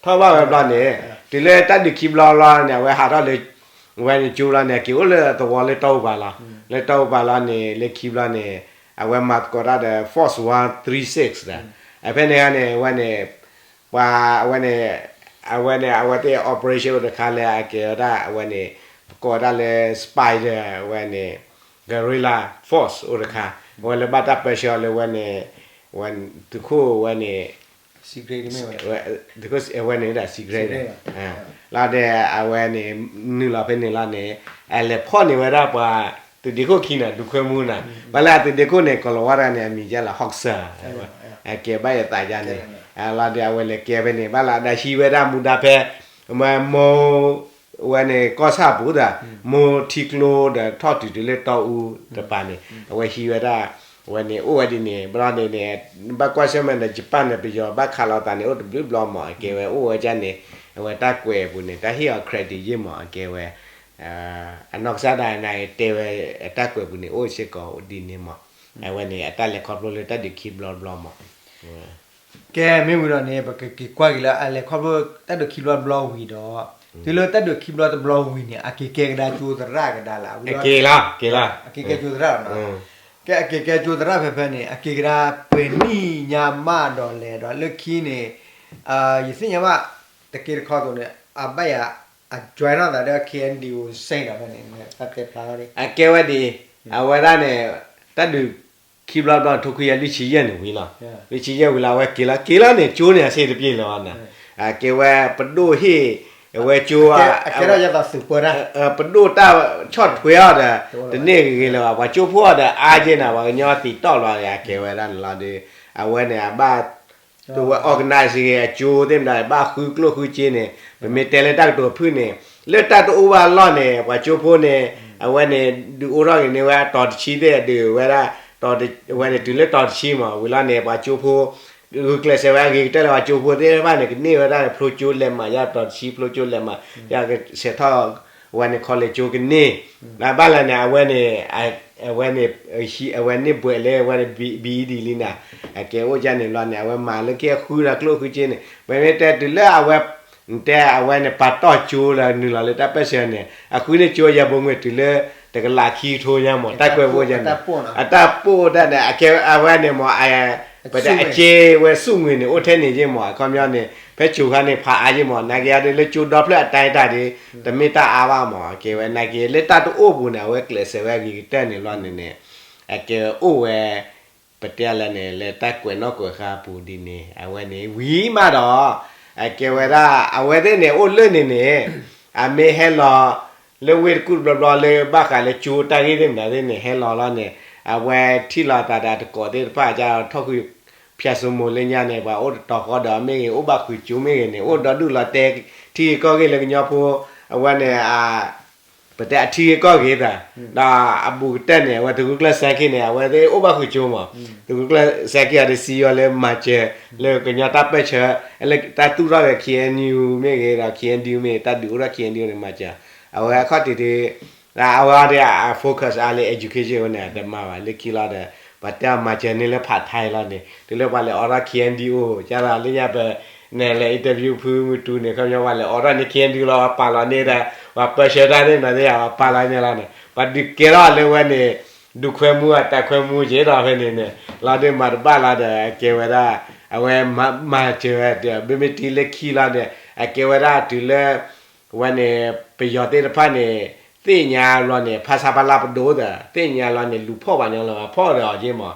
ထီၣ်ဘၣ်ဝဲဘျီန့ၣ် တုၤလၢတၢ်ဒုးခံဘျီလီၤန့ၣ် အဝဲဟးထီၣ်လၢ ဝဲန့ၣ်ကၠိလီၤန့ၣ် က့ၤအိၣ်လၢသဝီလၢတီအူပၤလီၤ လၢတီအူပၤလီၤန့ၣ် လၢခံဘျီန့ၣ် အဝဲမၤသကိးတၢ်ဒီး Force one three six ဒီး အဖဲန့ၣ်န့ၣ် အဝဲန့ၣ် ပှၤအဝဲန့ၣ် အဝဲန့ၣ် အဝဲသ့ၣ် operation အိၣ်တခါလၢအကဲဝဲဒၣ် အဝဲန့ၣ် ပကိးဝဲဒၣ်လၢ Spider အဝဲန့ၣ် Guerrilla Force အိၣ်တခါ အဝဲလၢဘၣ်တၢ်ပၢဆှၢအီၤလၢဝဲန့ၣ် ဝဲသုးခိၣ်ဝဲန့ၣ် သုးခိၣ်ဝဲန့ၣ်ဝဲဒၣ် secret လီၤဒီးအဝဲန့ၣ် နုာ်လီၤဖဲန့ၣ်လီၤန့ၣ် အလဲၤဖီၣ်န့ၢ်ဝဲဒၣ်ပှၤ သုးဒ့ခိၣ်ခံန့ၣ် ဒူခွဲမူန့ၣ် ဘၣ်လၢအသုးဒ့ခိၣ်န့ၣ် ကီၤလၤဝါတဂၤန့ၣ် အမံၤဒ်လဲၣ် Hawk Sir ကဲဘၣ်ယသးယါန့ၣ် လီၤဒီးအဝဲလဲၤကဲဖဲန့ၣ် ဘၣ်လၢအဒၣ်ဟံးဝဲဒၣ်မူဒါဖဲ မ့ၢ်မိၢ် ဝဲန့ၣ်ကီၢ်ဆၣ်ပူၤဒီး မိၢ်ထံကျိဒီးထီၣ်တုၤတုၤလၢတီအူတပၤန့ၣ် အဝဲဟံးဝဲဒၣ် ဝဲန့ၣ်အိၣ်ဝဲဒ်န့ၣ် ဘျီန့ၣ်န့ၣ် ဘၣ်ကွၢ်ဆၢၣ်မဲာ်ဒီး ယပၣ်န့ၣ် ပယီၤဘၣ်ခးလီၤသးန့ၣ် အိၣ်တဘျုးဘျီမး အကဲဝဲအိၣ်ဝဲဒ်န့ၣ် အဝဲတၢ်ကွဲးအပူၤန့ၣ် တၢ်ဟ့ၣ်အီၤ credit ယ့ၢ်မး အကဲဝဲ အနီၢ်ကစၢ်ဒၣ်နၤတဲဝဲ အတၢ်ကွဲးပူၤန့ၣ် အိၣ်စ့ၢ်ကီးဒ်န့ၣ်မး အဝဲန့ၣ် အတၢ်လဲၤခီဖျိလၢတၢ်ဒုးခံဘျီတဘျီမး ကဲ မ့ၢ်ဝံၤဒီးန့ၣ် ပကက့ၤကွၢ်က့ၤလၢအလဲၤခီဖျိတၢ်ဒုးခံဘျီတဘျီဝံၤဒီး တုၤလၢတၢ်ဒုးခံဘျီတဘျီဝံၤန့ၣ် အက့ၤကဲကဒါကၠိသရၣ်ကဒါလၢ အက့ၤကဲကၠိသရၣ်လီၤနီၤ ကဲ အက့ၤကဲကၠိသရၣ်ဖဲဖဲန့ၣ် အက့ၤကဒါပှဲၤနံၣ်ညါမးဒီးလဲၤဒီးလၢခံန့ၣ် ယသ့ၣ်ညါဘၣ် တက့တခီအသိးန့ၣ် အဘၣ်ယၤ အ join ထီၣ်သးဒီး ခ့ၣ်အဲၣ်ယူၣ် စ့ၢ်ဒီးဖဲန့ၣ် တၢ်တဲဖျါထီၣ်ဒ် အကဲဝဲဒ် အဝဲဒၣ်န့ၣ် တၢ်ဒုးခံဘျီတဘျီ ထိခွံယၤလွံၢ်ဆံယဲၢ်န့ၣ်ဝံၤလီၤ လွံၢ်ဆံယဲၢ်ဝံၤလီၤ အဝဲက့ၤလီၤ က့ၤလီၤန့ၣ် ကၠိန့ၣ်အဆ့တပျ့ၢ်လၢၤဘၣ်န့ၣ် အကဲဝဲပဒိၣ်ဟ့ၣ် အဝဲကၠိ ပဒိၣ်တၢ်ဆီၣ်ထွဲအီၤဒီး တန့ၢ်ဂ့ၤဂ့ၤလၢၤဘၣ် ပှၤကၠိဖိအီၤဒီးအါက့ၤန့ၣ် ပှၤကညီသံးတီၢ်လီၤ အကဲဝဲဒၣ်န့ၣ်လီၤဒီး အဝဲန့ၣ် အဘၣ် တဝဲ organize ဂ့ၤအကၠိသ့ၣ်မတၤ ဘၣ်ဃုကျိၣ်ဃုစ့န့ၣ် ပမ့ၢ်တဲလၢတၢ်ကတိၤဖုၣ်န့ၣ် လၢတၢ်တအိၣ်ဘၣ်အလီၢ်န့ၣ် ပှၤကၠိဖိန့ၣ် အဝဲန့ၣ် ဒုးအိၣ်ထီၣ်ဂ့ၤန့ၢ်ဝဲတီၤတဆံသ့ၣ် ဒုးဝဲဒၣ် အဝဲန့ၣ်တုၤလၢတီၤတဆံမး ဝံၤလီၤန့ၣ် ပှၤကၠိဖိ ဂုာ်ကျဲးစၢးဝဲအဂ့ၤကတၢၢ်လၢပှၤကၠိဖိသ့ၣ်တဖၣ်န့ၣ် ကန့ၢ်ဝဲဒၣ်ဖျိကၠိလဲးမး ယါတီၤတဆံဖျိကၠိလဲးမး ယါကဆဲးထီၣ် ဝဲန့ၣ် college ကၠိကန့ၢ် ဘၣ်လၢန့ၣ် အဝဲန့ၣ် အဝဲန့ၣ် အဝဲန့ၢ်ဘှဲးလၢဝဲ ဘံအံၤဒ်လံန့ၣ် အကဲအိၣ်ကန့ၣ်လီၤန့ၣ် အဝဲမၤလၢကဲဃုဒီးကျိၣ်ဃုစ့န့ၣ် ပမ့ၢ်တဲတုၤလၢအဝဲ နတဲအဝဲန့ၣ် ပာ်တီၢ်ကၠိလၢနုာ်လီၤလၢတၢ်ပၢၢ်ဆၢန့ၣ် အဃုန့ၢ်ကၠိယၤဘိငွေ့တုၤလၢ တကလးခံကထိညါမး တၢ်ကွဲးဖိယၤန့ၣ် အတၢ်ပိၢ်တၢ်န့ၣ် အကဲအဝဲန့ၣ်မး ပတဲအက့ဝဲဆူငွေ့န့ၣ် အိၣ်ထဲန့ၣ်ယ့ၢ်မး အခီပညီန့ၣ် ဖဲကၠိခါန့ၣ် ဖးအါယ့ၢ်မး နာ်က့အဒုးလၢကၠိဒီဖျၢၣ်အတၢ်တၢ်ဒ် တမ့ၢ်တၢ်အါဘၣ်မး အကဲဝဲ နာ်က့လၢတၢ်တအိၣ်ပူၤန့ၣ် အဝဲကျဲးစၢးဝဲအဂ့ၤကတၢၢ်န့ၣ်လီၤန့ၣ်န့ၣ် အကဲအိၣ်ဝဲ ပတဲလၢန့ၣ် လၢတၢ်ကွဲးနီၣ်ကွဲးဃါအပူၤဒ်န့ၣ် အဝဲန့ၣ် ဝံၤမးဒီး အကဲဝဲဒၣ် အဝဲသ့ၣ်န့ၣ် အိၣ်လၢန့ၣ်န့ၣ် အမ့ၢ်ဟဲလီၤ လၢဝ့ၢ်တကူၣ်တဘျီဘျီလၢဘၣ်ဃးလၢကၠိတၢ်ဂ့ၢ်သ့ၣ်မနုၤသ့ၣ်န့ၣ် ဟဲလီၤလီၤန့ၣ် အဝဲထံၣ်လီၤသးဒီးတကိးသ့ၣ်တဖၣ် ကထီၣ်ဃုာ် ဖၠၣ်စိမိၤလၢညါန့ၣ် ပှၤအိၣ်တတီၤဃီဒီးမ့ၢ်ဂ့ၤ အိၣ်ဘၣ်ဃုာ်ကၠိမ့ၢ်ဂ့ၤန့ၣ် အိၣ်ဒီဒူၣ်လီၤတဲ ထံဂ့ၢ်ကီၢ်ဂ့ၢ်လၢကညီဖိ အဝဲန့ၣ် ပတဲအထံဂ့ၢ်ကီၢ်ဂ့ၢ်သး ဒီးအဘူးကတၢၢ်န့ၣ် အဝဲသုးခိၣ်ကျၢၢ်စဲခံန့ၣ် အဝဲသ့ၣ်အိၣ်ဘၣ်ဃုာ်ကၠိမး, သုးခိၣ်ကျၢၢ်စဲခံအီၤဒီးစံယီၤလၢမၤစၢၤ လၢကညီတၢ်ပၢၢ်ဆၢ လၢတၢ်သူၣ်ထီၣ်ဒီး K N U မ့ၢ်ဂ့ၤဒီး K N D O မ့ၢ်ဂ့ၤ တၢ်ဒုးအိၣ်ထီၣ် K N D O န့ၣ် မၤစၢၤ အဝဲအခီၣ်ထံးဒီး အဝဲအီၤဒီးအ focus အါလၢ education အဃိန့ၣ် အတမၤဘၣ်လၢခံလီၤဒီး ပှၤတဲအီၤမၤစၢၤန့ၢ်လၢဖးထါလီၤန့ၣ် တုၤလၢပှၤလဲၤအိးထီၣ် K N D O ကဒီးလၢညါပ နဲၣ်လဲၤ interview ဖုမုၢ်တူန့ၣ် ခီပညီပှၤလဲၤအိးထီၣ်န့ၢ် K N D O လီၤ ပာ်လီၤန့ၢ်ဒီး ပှၤပၢဆှၢတၢ်သ့ၣ်မနုၤသ့ၣ် ပှၤပာ်လီၤန့ၢ်လီၤန့ၣ် ပှၤဒုးကဲထီၣ်လၢဝဲန့ၣ် ဒူၣ်ခွဲမူအတၢ်ခွဲမူက့ၤဒီးဖဲန့ၣ်န့ၣ် လီၤဒုးမၤတဘၣ်လီၤဒီး အကဲဝဲဒၣ် အဝဲမၤစၢၤဝဲ မ့မ့ၢ်တံၤလၢခံလီၤန့ၣ် အကဲဝဲဒၣ်တုၤလၢ ဝဲန့ၣ် ပယီၤသ့ၣ်တဖၣ်န့ၣ် သ့ၣ်ညါလီၤန့ၣ် ဖါဆါဖါလါပဒိၣ်ဒီး သ့ၣ်ညါလီၤန့ၣ် လူၤဖီၣ်ပှၤညီလီၤ ဖီၣ်ဒီးအီၤက့မး,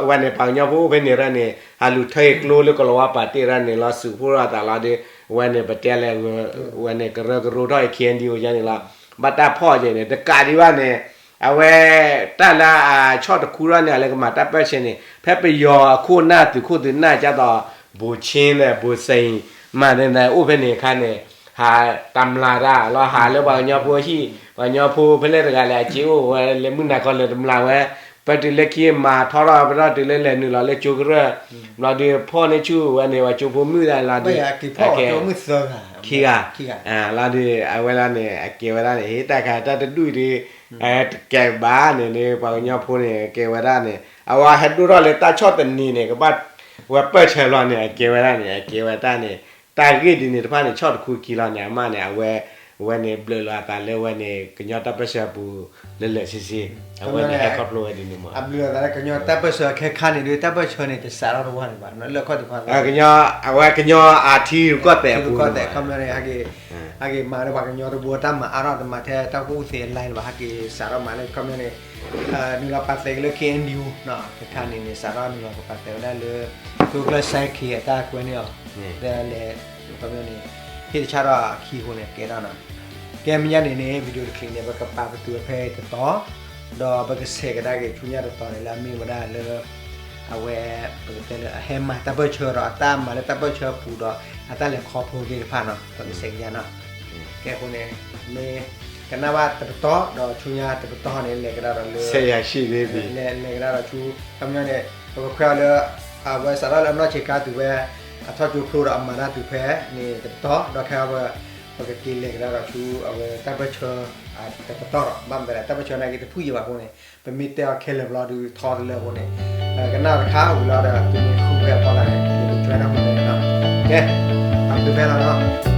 ဝဲန့ၣ် ပှၤကညီဖိအိၣ်ဖဲန့ၣ်ရၢန့ၣ် ဟးလူၤထၢအံၤကျိလၢကလီၤဝါပာ်တ့ၢ်ရၢန့ၣ်လီၤ စုးဖှိၣ်ထီၣ်အသးလီၤဒီး ဝဲန့ၣ် ပတဲလဲၣ် ဝဲန့ၣ် ကရၢကရိထီၣ်အံၤ K N D O ယါန့ၣ်လီၤ ဘၣ်တၢ်ဖီၣ်က့ၤန့ၣ် တကးဒံးဘၣ်န့ၣ် အဝဲ တၢ်လၢအဆီၣ်တခူထီၣ်န့ၣ် အလၢကမၤတၢ်ပၢၢ်ဆၢန့ၣ် ဖဲပယီၤအခိၣ်နၢ်သုးခိၣ်သုးနၢ်ကသိး ဘိးဆ့ဒီး ဘိးစ့ၣ် မၤန့ၣ် အိၣ်ဖဲန့ၣ်အခါန့ၣ် ဟးတမျးတၢ်လီၤ ဟးလၢပှၤကညီဖိဟံၣ် ပှၤကညီဖိဖဲလဲၣ်တဂၤလဲၣ် အစ့အိၣ်ဝဲလဲၤမုၢ်နၤခီလၢတမျးဝဲ ပတုၤလၢခံမၤထီထီၣ် ပဒီတုၤလၢလဲၤနုာ်လီၤလၢကၠိကရၢၢ် ဘျီဒီးဖီၣ်န့ၢ်ဆူၣ်ဝဲန့ၣ် ပှၤကၠိဖိမုၣ်ဒၣ်လီၤဒီး ခံဂၤ လီၤဒီး အဝဲလီၤန့ၣ် အကဲဝဲဒၣ်န့ၣ် ဟ့ၣ်တၢ်ခါတၢ်တဒူၣ်အံၤဒီး တကဲဘၣ်န့ၣ်န့ၣ် ပှၤကညီဖိန့ၣ် အကဲဝဲဒၣ်န့ၣ် အဝဲဟဲဒိၣ်ထီၣ်လၢတၢ်ဆီၣ်သနံးန့ၣ် ကဘၣ်ဝဲပၢၢ်ဆၢလီၤန့ၣ် အကဲဝဲဒၣ်န့ၣ် အကဲဝဲတၢ်န့ၣ် တၢ်ဂ့ၢ်ဒ်န့ၣ်တဖၣ်န့ၣ် ဆီၣ်တခူခံလီၤန့ၣ် အမါန့ၣ် အဝဲ ဝဲန့ၣ်ဘျုးလီၤအသးလၢဝဲန့ၣ် ကညီတၢ်ပၢၢ်ဆၢအပူၤ လၢလၢာ်ဆ့ဆ့ အဝဲန့ၣ်ဟဲခီဖျိဝဲဒ်န့ၣ်မး အဘျုးလီၤသးလၢကညီတၢ်ပၢၢ်ဆၢခဲခါန့ၣ်ဒီး တၢ်ပၢၢ်ဆၢန့ၣ် တစးထီၣ်တဝၢန့ၣ်ဘၣ် လၢခီၣ်တခီ အဝဲကညီအထံရူၢ်ကီၢ်သဲးအပူၤန့ၣ် ခီပညီန့ၣ် ဟဲက့ၤမၤလၢပှၤကညီတဘိတၢ်မၤအါထီၣ် တမၤထဲတၢ်ကူၣ်သ့အလါလၢၤဘၣ် ဟဲက့ၤစးထီၣ်မၤလၢခီပညီန့ၣ် နုာ်လီၤပာ်သဲးက့ၤလၢ K N D O ခဲခါန့ၣ်န့ၣ် စးထီၣ်နုာ်လီၤကပာ်သဲးဝဲဒၣ်လၢ သုးခိၣ်ကျၢၢ်စဲခံအတၢ်ကွဲန့ၢ်အီၤ ဒီးလဲၤ ခီပညီန့ၣ် ဟ့ၣ်တဆၣ်ထီၣ်အခံအဃိန့ၣ် ကဲထီၣ်နီၤ ကဲမဲာ်ညါန့ၣ်န့ၣ် video တချံးန့ၣ် ပကပာ်ပတုာ်ဝဲဖဲတတီၤ ဒီးပကဆဲးကဒါက့ၤဆူညါတတီၤန့ၣ် လၢအမ့ၢ်ဝဲဒၣ်လၢ အဝဲ ပကတဲလၢအဟဲမၤတၢ်ပၢၢ်ဆၢဒီး အတၢ်မၤလၢတၢ်ပၢၢ်ဆၢအပူၤဒီး အတၢ်လဲၤခီဖျိသ့ၣ်တဖၣ်နီၤ ပကဆဲးကဒါနီၤ ကဲအဃိန့ၣ် မ့ၢ်ကနၣ်ဘၣ်တပတီၢ် ဒီးဆူညါတပတီၢ်န့ၣ် လဲၤကဒါဒီးလၢ လဲၤ လဲၤကဒါဒီးဆူ ခီပညီန့ၣ် ပကခွဲးအီၤလၢ အဝဲစးထီၣ်လၢအနီၢ်ဆံးခါတုၤဝဲ အထီၣ်ကၠိဖျိဒီးအမၤတၢ်တုၤဖဲန့ၣ်တပတီၢ် ဒီးခဲအံၤ ပကက့ၤလဲၤကဒါဒီးဆူ အဝဲတၢ်ပၢၢ်ဆၢ တပတီၢ်ဒီး ဘၣ်မနုၤလဲၣ် တၢ်ပၢၢ်ဆၢနာ်က့တဖုၣ်ယံၤဘၣ်အဃိန့ၣ် ပမ့ၢ်တဲအီၤခဲလၢာ်ဘျီဒုး ထီတလၢအဃိန့ၣ် ကနၣ်တခါဝံၤလီၤဒီး သုမ့ၢ်ဃုဖဲအဖီလာ်န့ၣ် သုက join နီၢ်ဃုဖဲန့ၣ်လီၤ ကဲ ပာ်ပတုာ်ဖဲလီၤနီၤ